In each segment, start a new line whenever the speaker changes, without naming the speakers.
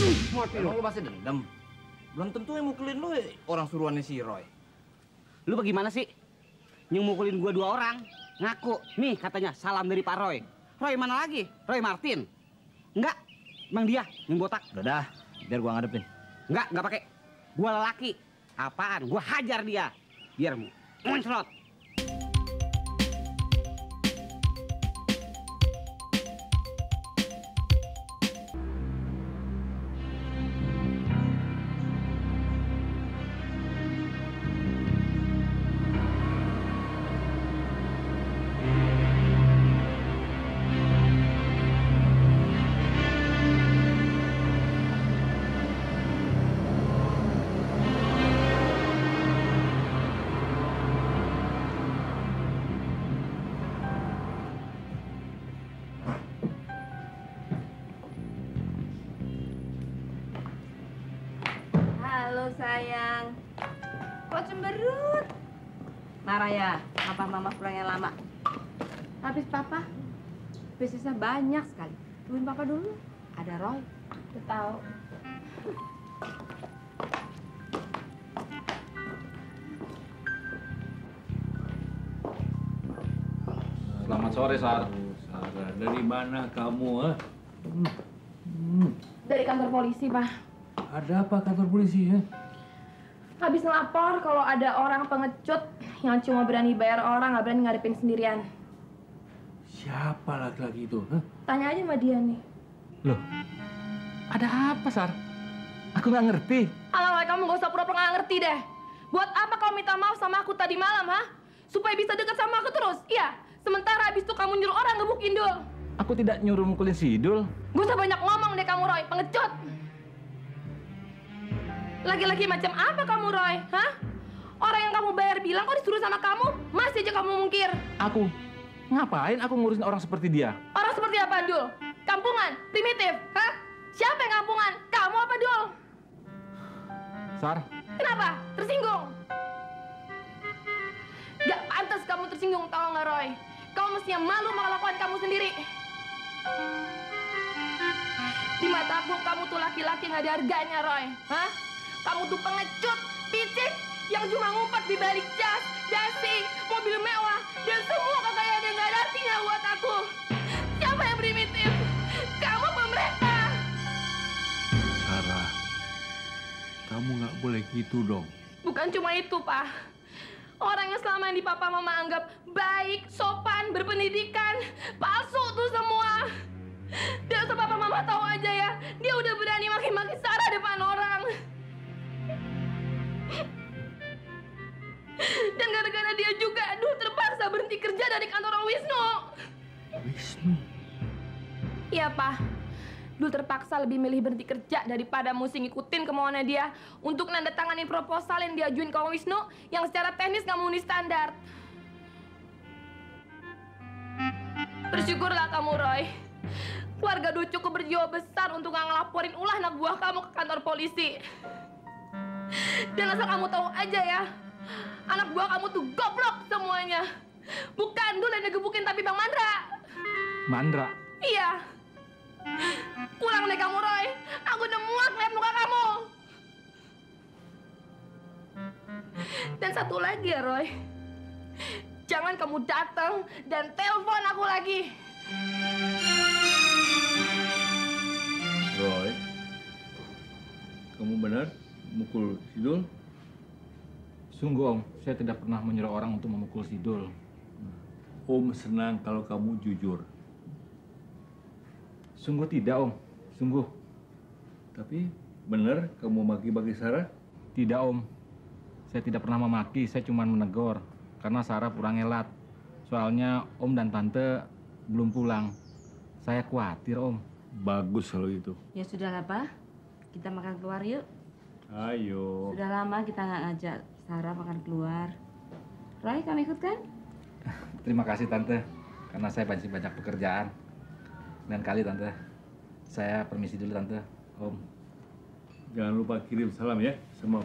Mati
Emang lu masih dendam? Belum tentu yang mukulin lu orang suruhannya si Roy.
Lu bagaimana sih? Yang mukulin gua 2 orang. Ngaku. Nih katanya salam dari Pak Roy. Roy mana lagi? Roy Martin. Enggak. Emang dia yang botak.
Udah dah, biar gua ngadepin.
Enggak pakai. Gua lelaki. Apaan? Gua hajar dia. Biar muncrat.
Halo sayang, kok cemberut? Marah ya, apa mama pulangnya lama? Habis papa, bisnisnya banyak sekali. Tungguin papa dulu, ada Roy. Udah tahu.
Selamat sore, Sar. Sarah, dari mana kamu, ha?
Dari kantor polisi, Pak.
Ada apa kantor polisi, ya?
Habis ngelapor kalau ada orang pengecut yang cuma berani bayar orang, nggak berani ngadepin sendirian.
Siapa laki-laki itu, ha?
Tanya aja sama dia nih.
Loh, ada apa, Sar? Aku nggak ngerti.
Alah, kamu gak usah pura-pura nggak ngerti deh. Buat apa kamu minta maaf sama aku tadi malam, ha? Supaya bisa dekat sama aku terus, iya? Sementara habis itu kamu nyuruh orang gebukin Dul.
Aku tidak nyuruh mukulin si Idul.
Gak usah banyak ngomong deh kamu, Roy. Pengecut. Laki-laki macam apa kamu, Roy? Hah? Orang yang kamu bayar bilang kok disuruh sama kamu, masih aja kamu mungkir.
Aku? Ngapain aku ngurusin orang seperti dia?
Orang seperti apa, Dul? Kampungan? Primitif? Hah? Siapa yang kampungan? Kamu apa, Dul?
Sar,
Kenapa? Tersinggung? Gak pantas kamu tersinggung, tau nggak, Roy? Kamu mestinya malu sama kelakuan kamu sendiri. Di mata aku, kamu tuh laki-laki nggak ada harganya, Roy. Hah? Kamu tuh pengecut, picik, yang cuma ngumpet di balik jas, dasi, mobil mewah, dan semua kekayaan yang nggak ada artinya buat aku. Siapa yang primitif? Kamu apa mereka?
Sarah, kamu nggak boleh gitu dong.
Bukan cuma itu, Pak. Orang yang selama ini Papa Mama anggap baik, sopan, berpendidikan, palsu tuh semua. Dan asal Papa Mama tahu aja ya, dia udah berani maki-maki Sarah depan orang. Dan gara-gara dia juga, Dul terpaksa berhenti kerja dari kantor Wisnu.
Wisnu?
Iya, Pak. Dul terpaksa lebih milih berhenti kerja daripada mesti ngikutin kemauannya dia untuk nandatangani proposal yang diajuin ke Wisnu yang secara teknis nggak memenuhi standar. Bersyukurlah kamu, Roy. Keluarga Dul cukup berjiwa besar untuk nggak ngelaporin ulah anak buah kamu ke kantor polisi. Dan asal kamu tahu aja ya, anak buah kamu tuh goblok semuanya. Bukan Dul yang digebukin, tapi Bang Mandra.
Mandra?
Iya. Pulang deh kamu, Roy. Aku udah muak lihat muka kamu. Dan satu lagi ya, Roy. Jangan kamu datang dan telepon aku lagi.
Roy, kamu benar mukul Sidul?
Sungguh, Om. Saya tidak pernah menyuruh orang untuk memukul Sidul.
Om senang kalau kamu jujur.
Sungguh tidak, Om. Sungguh.
Tapi benar kamu maki-maki Sarah?
Tidak, Om. Saya tidak pernah memaki, saya cuma menegur. Karena Sarah kurang elat. Soalnya Om dan Tante belum pulang. Saya khawatir, Om.
Bagus kalau itu.
Ya sudahlah, Pak. Kita makan keluar yuk.
Ayo.
Sudah lama kita nggak ngajak Sarah makan keluar. Roy, kamu ikut kan?
Terima kasih, Tante. Karena saya masih banyak pekerjaan. Lain kali, Tante. Saya permisi dulu, Tante. Om.
Jangan lupa kirim salam ya sama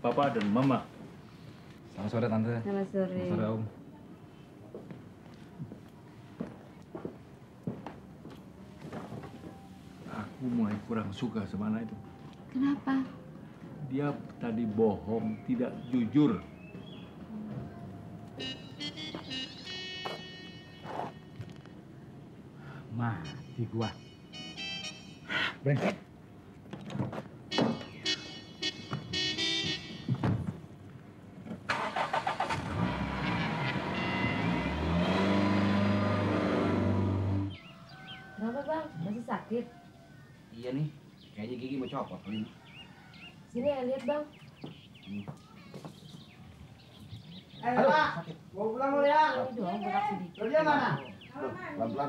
Papa dan Mama.
Selamat sore, Tante.
Selamat sore.
Selamat sore, Om.
Aku mulai kurang suka sama anak itu.
Kenapa?
Dia tadi bohong, tidak jujur.
Mati gua. Brengsek.
Kenapa bang? Masih sakit?
Iya nih, kayaknya gigi mau copot ini.
Sini ya lihat bang.
Pak, mau pulang lu ya?
Ini doang berat sedikit.
Kerja mana? Pelan-pelan.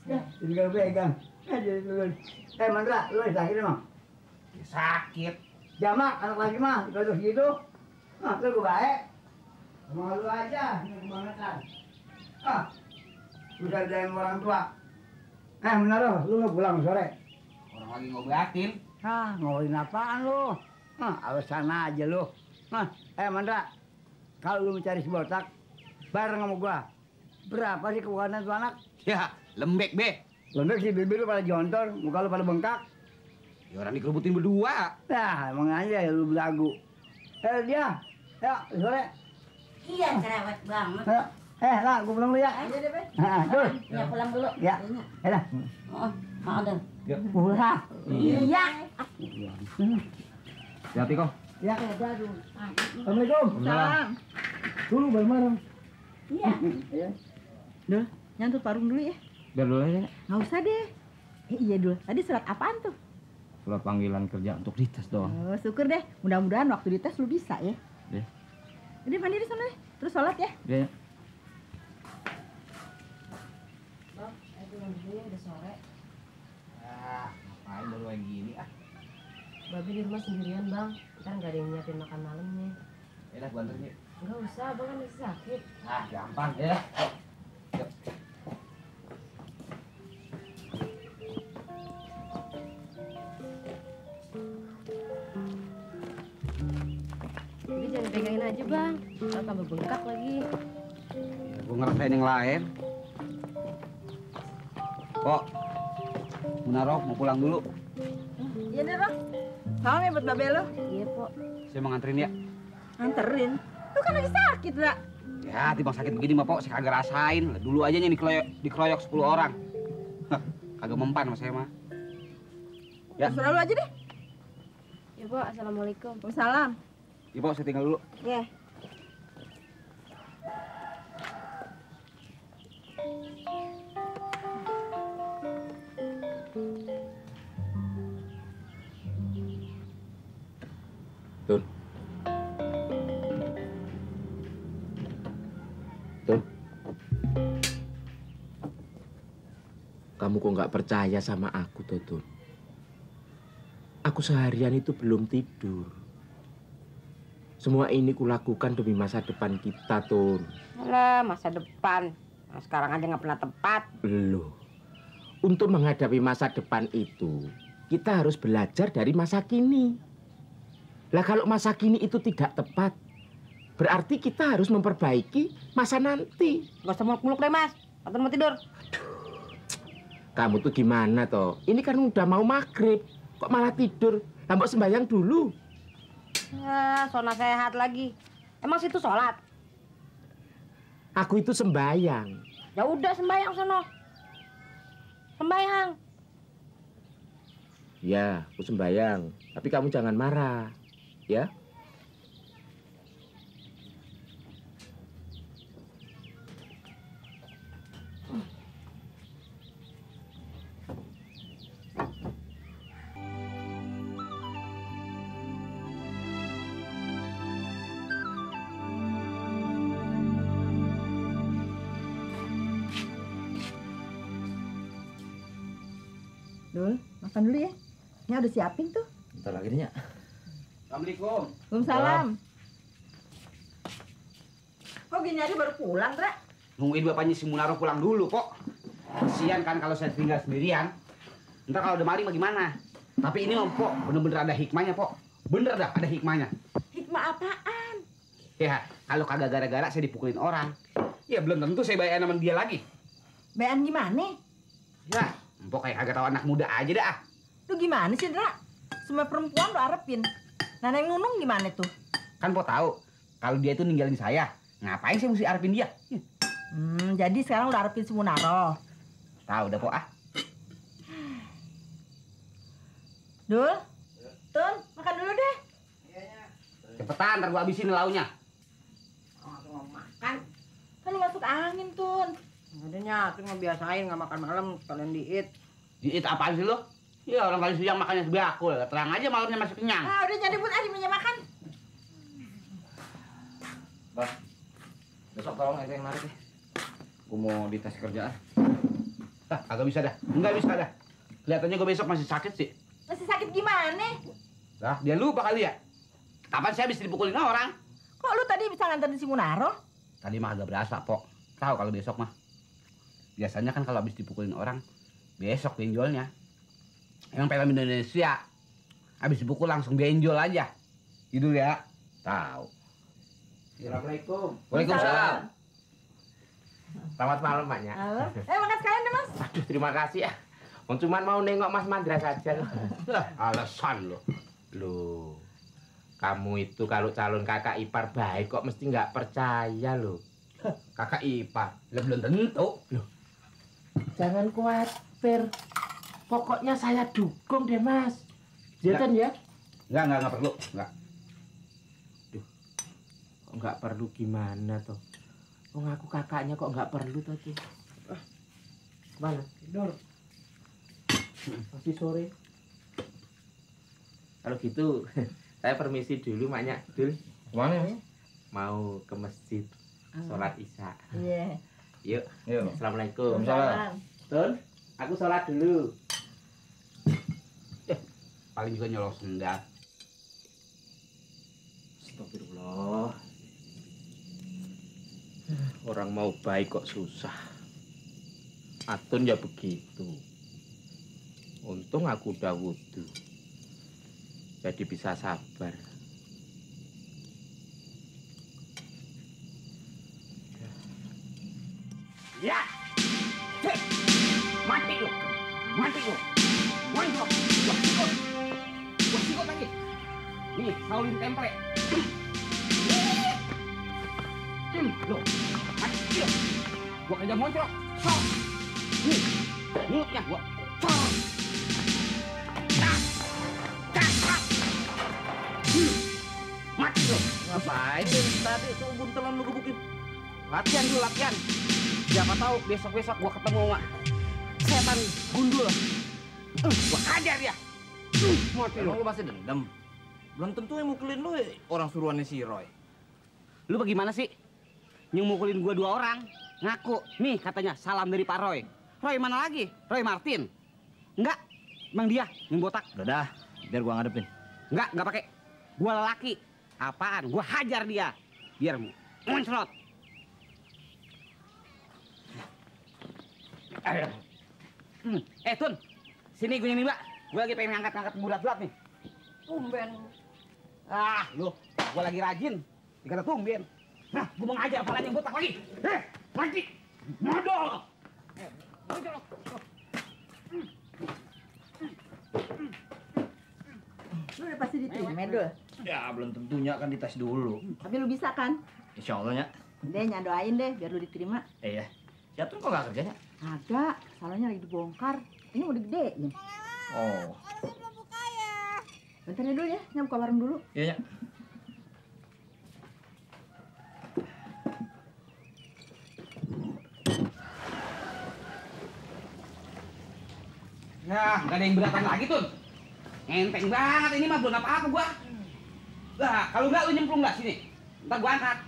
Ya, tinggal pegang. Jadi turun. Mandra, lu sakit emang?
Sakit.
Jamak, anak lagi mah, kalau gitu. Nah, lu baik. Sama lu aja, ini kebangetan. Bisa jalan orang tua. Benar loh, lu nggak pulang sore?
Orang lagi ngobatin.
Ngobrolin apaan lu? Alasan aja lu. Mandra, kalau lu mencari si botak, bareng sama gua. Berapa sih kebukaan tuh anak?
Ya, lembek be.
Lembek sih bibir lu pada jontor, muka lu pada bengkak.
Ya orang dikerubutin berdua.
Nah, emang aja ya lu belagu. Dia, ya sore.
Iya, cerewet banget.
Lah, gua pulang dulu ya.
Ayo deh, Be.
Dul.
Ya, pulang dulu.
Ya. Dah.
Oh, mau dong.
Pulang.
Iya.
Hati kok.
Ya.
Aduh.
Assalamualaikum.
Salam.
Dulu bareng-bareng.
Iya.
Iya.
Dul, nyantut parung dulu ya.
Biar dulu aja.
Nggak usah deh. Iya Dul, tadi surat apaan tuh?
Surat panggilan kerja untuk dites doang.
Oh, syukur deh. Mudah-mudahan waktu dites lu bisa ya.
Deh.
Jadi mandi di sana deh. Terus sholat ya.
Dia
Bang, ayo pulang dulu ya, udah sore.
Ngapain baru kayak gini
Babi di rumah sendirian bang. Ntar nggak ada yang nyiapin makan malamnya.
Ya dah, gua anterin yuk.
Nggak usah, bang kan masih sakit.
Gampang ya.
Jadi jangan pegangin aja bang. Ntar tambah bengkak lagi.
Ya, gua ngerasain yang lain. Pok, Munaro mau pulang dulu.
Iya deh, Bang. Salam ya buat Babe lo.
Iya pok.
Saya mau nganterin ya.
Nganterin. Lu kan lagi sakit, Ra.
Ya, timbang sakit begini mah Pok, saya kagak rasain. Dulu aja nih dikeroyok 10 orang. Kagak mempan sama saya mah. Ya.
Terserah lu aja deh.
Ya pok, assalamualaikum.
Waalaikumsalam.
Iya Pok, saya tinggal dulu.
Ya.
Tun. Tun. Kamu kok nggak percaya sama aku, Tun? Aku seharian itu belum tidur. Semua ini kulakukan demi masa depan kita, Tun.
Alah, masa depan. Nah, sekarang aja nggak pernah tepat.
Loh, untuk menghadapi masa depan itu, kita harus belajar dari masa kini. Lah kalau masa kini itu tidak tepat, berarti kita harus memperbaiki masa nanti.
Gak usah muluk-muluk deh, Mas. Atau mau tidur?
Kamu tuh gimana toh? Ini kan udah mau maghrib, kok malah tidur? Lah mbok sembahyang dulu.
Sona sehat lagi. Emang situ sholat?
Aku itu sembahyang.
Ya udah sembahyang sono. Sembahyang.
Ya, aku sembahyang. Tapi kamu jangan marah, ya?
Dul, makan dulu ya. Ini udah siapin tuh.
Bentar lagi nih, Nyak.
Assalamualaikum.
Waalaikumsalam. Kok gini aja baru pulang, Ra?
Nungguin bapaknya si Munaro pulang dulu, Pok. Kasian kan kalau saya tinggal sendirian. Ntar kalau udah mari bagaimana? Tapi ini mah, Pok, bener-bener ada hikmahnya, Pok. Bener dah, ada hikmahnya.
Hikmah apaan?
Ya, kalau kagak gara-gara saya dipukulin orang. Ya, belum tentu saya bayar sama dia lagi.
Bayan gimana?
Ya, Pok kayak kagak tahu anak muda aja dah.
Lu gimana sih, Dra? Semua perempuan lu arepin. Nah, Neng Nunung gimana tuh?
Kan po tahu kalau dia itu ninggalin saya. Ngapain sih mesti arepin dia?
Jadi sekarang udah arepin si Munaro.
Tahu dah po ah.
Dul, Tun, makan dulu deh.
Cepetan, ntar gua habisin launya.
Makan. Kan lu masuk angin, Tun.
Adanya, tuh ngebiasain nggak makan malam sekalian diit.
Diit apaan sih lo? Ya orang kali siang makannya sebakul. Terang aja malamnya masih kenyang.
Ah, udah jadi buat aja meja makan.
Bah, besok tolong yang narik deh. Gua mau dites kerjaan. Agak bisa dah. Enggak bisa dah. Kelihatannya gua besok masih sakit sih.
Masih sakit gimana?
Dah, dia lupa kali ya. Kapan saya bisa dipukulin orang?
Kok lu tadi bisa nganterin si Munaro?
Tadi mah agak berasa, Pok. Tahu kalau besok mah. Biasanya kan kalau habis dipukulin orang, besok benjolnya. Emang film Indonesia. Habis dipukul langsung benjol aja. Gitu ya. Tahu.
Assalamualaikum.
Waalaikumsalam.
Selamat malam, Maknya.
Halo. Makan sekalian deh, Mas.
Aduh, terima kasih ya. Cuman mau nengok Mas Mandra saja loh.
Alasan lo.
Loh, kamu itu kalau calon kakak ipar baik kok mesti nggak percaya loh.
Kakak ipar. Belum tentu.
Loh, jangan khawatir. Pokoknya saya dukung deh, Mas. Jangan ya?
Enggak perlu. Enggak.
Kok nggak perlu gimana toh? Oh, aku kakaknya kok nggak perlu tadi. Mana? Tidur. Masih sore. Kalau gitu, saya permisi dulu, Maknya. Dul.
Kemana ya?
Mau ke masjid sholat isya.
Iya.
Yuk.
Yuk.
Assalamualaikum.
Waalaikumsalam.
Tun, aku sholat dulu.
Paling juga nyolong sendal.
Astagfirullah. Orang mau baik kok susah. Atun ya begitu. Untung aku udah wudu. Jadi bisa sabar.
Ya. Cek. Mati lu. Mati lu. Mati lu. Gua sikut lagi. Nih, Shaolin temple. Loh. Mati lu. Gua kerja moncrok. Sok. Nih. Mulutnya gua. Sok. Mati lu.
Ngapain tadi itu buntelan lu gebukin?
Latihan dulu, latihan. Siapa tahu besok-besok gua ketemu sama setan gundul. Gua hajar dia. Mati lu.
Emang lu masih dendam? Belum tentu yang mukulin lu orang suruhannya si Roy.
Lu bagaimana sih? Yang mukulin gua 2 orang. Ngaku. Nih katanya salam dari Pak Roy. Roy mana lagi? Roy Martin. Enggak. Emang dia yang botak.
Udah dah, biar gua ngadepin.
Enggak pakai. Gua lelaki. Apaan? Gua hajar dia. Biar muncrot. Tun. Sini gue nih, Mbak. Gue lagi pengen ngangkat bulat-bulat nih.
Tumben.
Ah, lu. Gue lagi rajin. Dikata tumben. Nah, gue mau ngajar apalagi yang botak lagi. Mati. Modal.
Lu udah pasti diterima, Dul.
Ya belum tentunya kan dites dulu.
Tapi lu bisa kan?
Insya Allah ya.
Deh, nyadoain deh biar lu diterima.
Iya. Ya tuh kok nggak kerjanya?
Agak, salonnya lagi dibongkar. Ini mau digedein.
Oh.
Bentar ya dulu ya, saya buka warung dulu.
Iya ya.
Nah, nggak ada yang beratan lagi, Tun. Enteng banget ini mah belum apa-apa gua. Lah, kalau nggak lu nyemplung nggak sini. Ntar gua angkat.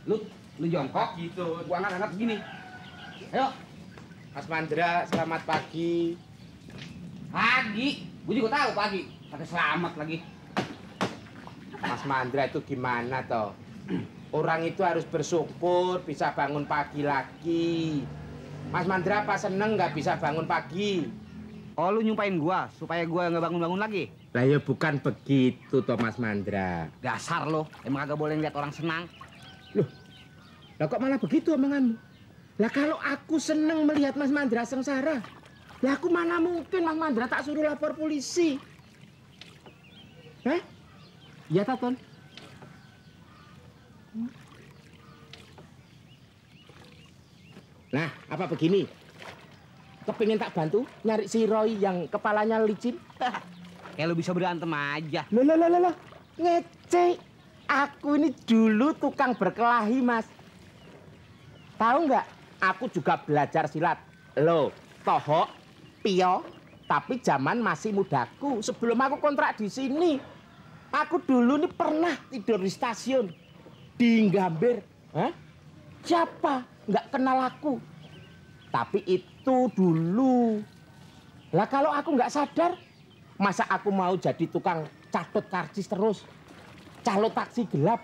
Lu jongkok gitu. Gua angkat begini. Ayo.
Mas Mandra, selamat pagi.
Pagi. Gua juga tahu pagi. Pakai selamat lagi.
Mas Mandra itu gimana toh? Orang itu harus bersyukur bisa bangun pagi lagi. Mas Mandra apa seneng nggak bisa bangun pagi?
Oh, lu nyumpain gua supaya gua nggak bangun-bangun lagi?
Lah ya bukan begitu toh Mas Mandra.
Dasar lo, emang agak boleh lihat orang senang.
Loh, lah kok malah begitu omonganmu? Lah kalau aku seneng melihat Mas Mandra sengsara, Lah aku mana mungkin Mas Mandra tak suruh lapor polisi. Iya tak, Ton? Nah, apa begini? Kepingin tak bantu nyari si Roy yang kepalanya licin?
Kayak lu bisa berantem aja.
Loh. Ngece. Aku ini dulu tukang berkelahi, Mas. Tahu nggak? Aku juga belajar silat. Loh, tohok, pio, tapi zaman masih mudaku. Sebelum aku kontrak di sini, aku dulu nih pernah tidur di stasiun. Di Gambir. Siapa? Nggak kenal aku. Tapi itu dulu. Lah kalau aku nggak sadar, masa aku mau jadi tukang catut karcis terus? Calo taksi gelap.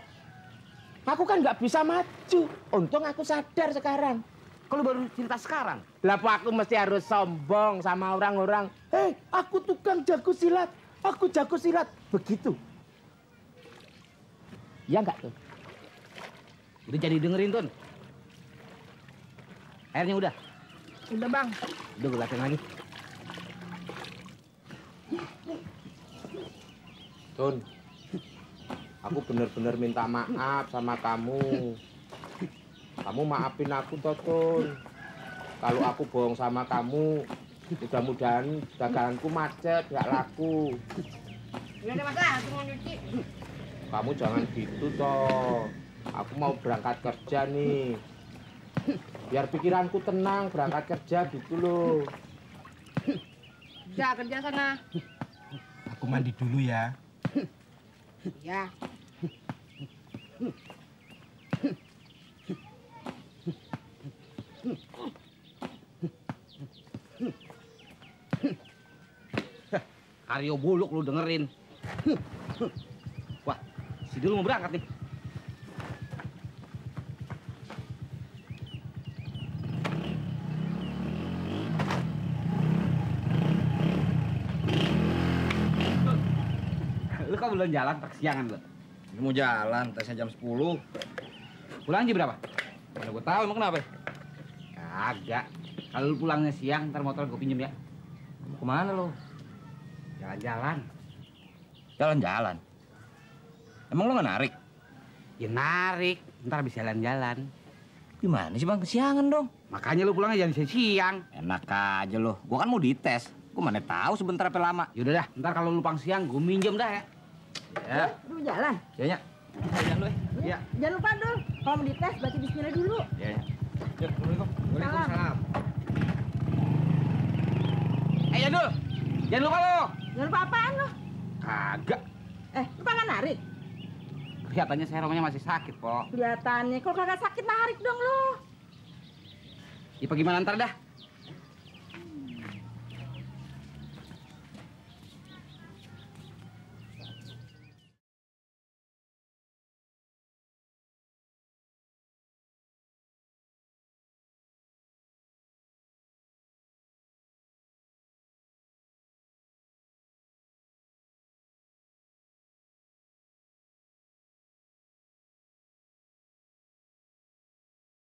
Aku kan nggak bisa maju. Untung aku sadar sekarang.
Kalau baru cerita sekarang.
Lah aku mesti harus sombong sama orang-orang. Aku tukang jago silat. Aku jago silat. Begitu. Ya nggak tuh?
Udah jadi dengerin, Tun. Airnya udah.
Udah, Bang.
Udah gue latihan lagi.
Tun, aku bener-bener minta maaf sama kamu. Kamu maafin aku toh, Tun. Kalau aku bohong sama kamu, mudah-mudahan daganganku macet, nggak laku.
Nggak ada masalah, aku mau nyuci.
Kamu jangan gitu toh. Aku mau berangkat kerja nih. Biar pikiranku tenang berangkat kerja gitu loh.
Ya, kerja sana.
Aku mandi dulu ya.
Ya.
Karyo buluk lu dengerin. Wah, si Dul mau berangkat nih. Lu kok belum jalan, tak kesiangan lu?
Mau jalan, tesnya jam 10.
Pulang jam berapa?
Mana gue tahu emang kenapa?
Kagak. Kalau lu pulangnya siang, ntar motor gue pinjem ya.
Kemana lo?
Jalan-jalan.
Jalan-jalan. Emang lo nggak narik?
Ya narik, ntar bisa jalan-jalan.
Gimana sih bang, kesiangan dong.
Makanya lu pulangnya jangan siang.
Enak aja lo, gue kan mau dites. Gue mana tahu sebentar apa lama.
Yaudah dah, ntar kalau lu pulang siang, gue minjem dah ya.
Ya,
Lu jalan.
ya. Jalan lo ya.
Jangan lupa, Dul. Kalau mau dites, baca bismillah dulu.
Ya. Assalamualaikum.
Waalaikumsalam. Ya Dul, jangan lupa lo.
Jangan lupa apaan lo?
Kagak.
Lu kagak narik?
Kelihatannya serongnya masih sakit, Po.
Kelihatannya. Kalau kagak sakit, narik dong lo.
Ya, gimana ntar dah?